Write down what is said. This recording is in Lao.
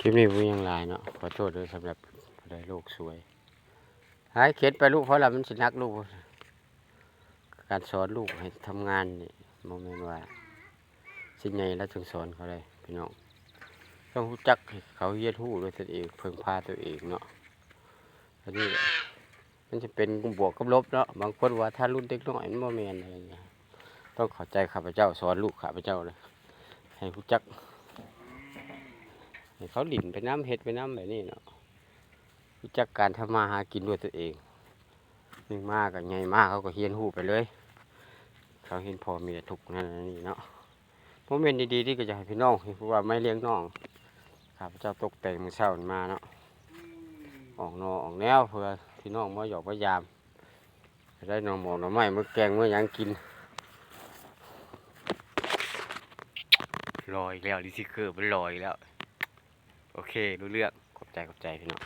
ຄລິບນີ້ບໍ່ມີຫຍັງຫຼາຍເນາະ ຂໍໂທດເດີສຳລັບຜູ້ໃດໂລກສວຍ. ໃຫ້ຂຽນໄປລູກ ພໍລະ ມັນຊິໜັກລູກ. ການສອນລູກໃຫ້ທຳງານນີ້ ບໍ່ແມ່ນວ່າຊິໃຫຍ່ແລ້ວຈຶ່ງສອນເຂົາໄດ້ພີ່ນ້ອງ. ຕ້ອງຮູ້ຈັກໃຫ້ເຂົາຮຽນຮູ້ດ້ວຍຕົນເອງ ເພິ່ງພາຕົວເອງເນາະ. ອັນນີ້ ມັນຈະເປັນບວກກັບລົບເນາະ. ບາງຄົນວ່າທາລຸນເດັກນ້ອຍ ມັນບໍ່ແມ່ນ ຕ້ອງເຂົ້າໃຈຂ້າພະເຈົ້າ ສອນລູກຂ້າພະເຈົ້າເລີຍ ໃຫ້ຮູ້ຈັກ ໃຫ້ເຂົາຫຼິ້ນໄປນຳ ເຮັດໄປນຳແບບນີ້ເນາະ. ຮູ້ຈັກການທຳມາຫາກິນດ້ວຍຕົນເອງ. ຍິງມາກໍໃຫຍ່ມາ ເຂົາກໍຮຽນຮູ້ໄປເລີຍ. ເຂົາເຫັນພໍ່ແມ່ທຸກນັ້ນອັນນີ້ເນາະ. ໂມເມັນດີໆນີ້ກໍຢາກໃຫ້ພີ່ນ້ອງ ເຫັນຜູ້ວ່າໄມ້ລ້ຽງນ້ອງ ຂ້າພະເຈົ້າຕົກແຕ່ງມື້ເຊົ້ານີ້ມາເນາະ. ອອກໜໍ່ອອກແນວ ເພື່ອພີ່ນ້ອງມາຫຍອກມາຢາມ ໄດ້ໜໍ່ໝອກໜໍ່ໄມ້ ມາແກງມາຫຍັງກິນ. ຫຼໍ່ອີກແລ້ວ ລີຊິເກີມັນຫຼໍ່ອີກແລ້ວ. ໂອເຄ ຮູ້ເລື່ອງ. ຂອບໃຈ ຂອບໃຈພີ່ນ້ອງ.